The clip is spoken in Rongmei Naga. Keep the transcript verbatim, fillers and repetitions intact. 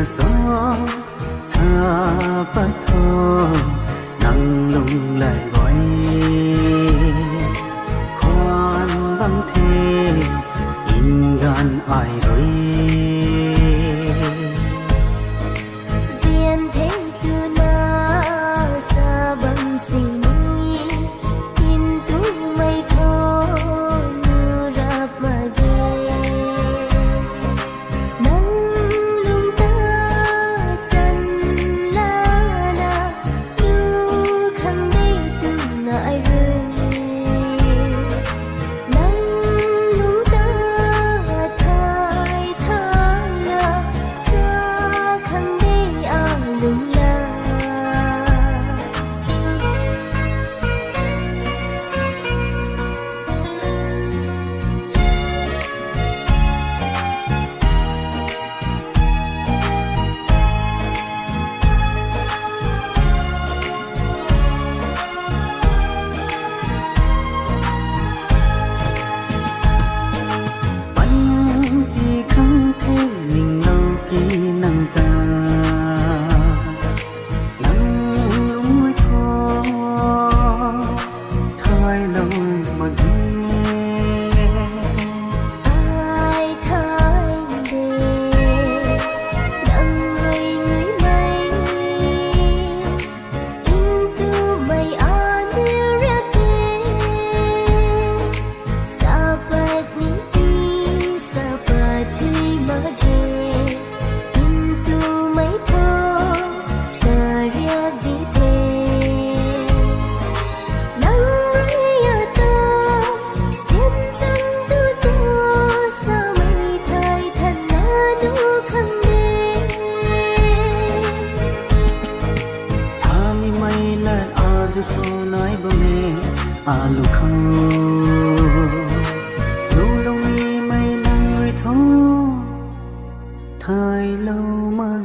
Sa, sa pat tho, nang lung lay guay. Khwan bam the, in ganv ai rui. Zian theng tuna sa bam sini, in tumei tho nu rap mak ge. Nang lungc ta chan lana, tu khang de tuna ai rui. Nang lungc ta thay thana, sa khang de a lungc la. Panty khang the ninglou ki nang ta. Nang lungc rui tho, thaylou mak ge. Ai thay de, nang rui nuimei, in tumei aniu riak e. Sa pat ni ti, sa pat tui mak ge. In tumei tho, kariak di the. Nang rui ata, chen chang tu cho, samei thay than na nu khang de. Sa nimei lat azu khou nai bam e, alu khou. Lulou nimei nang rui tho, thaylou mak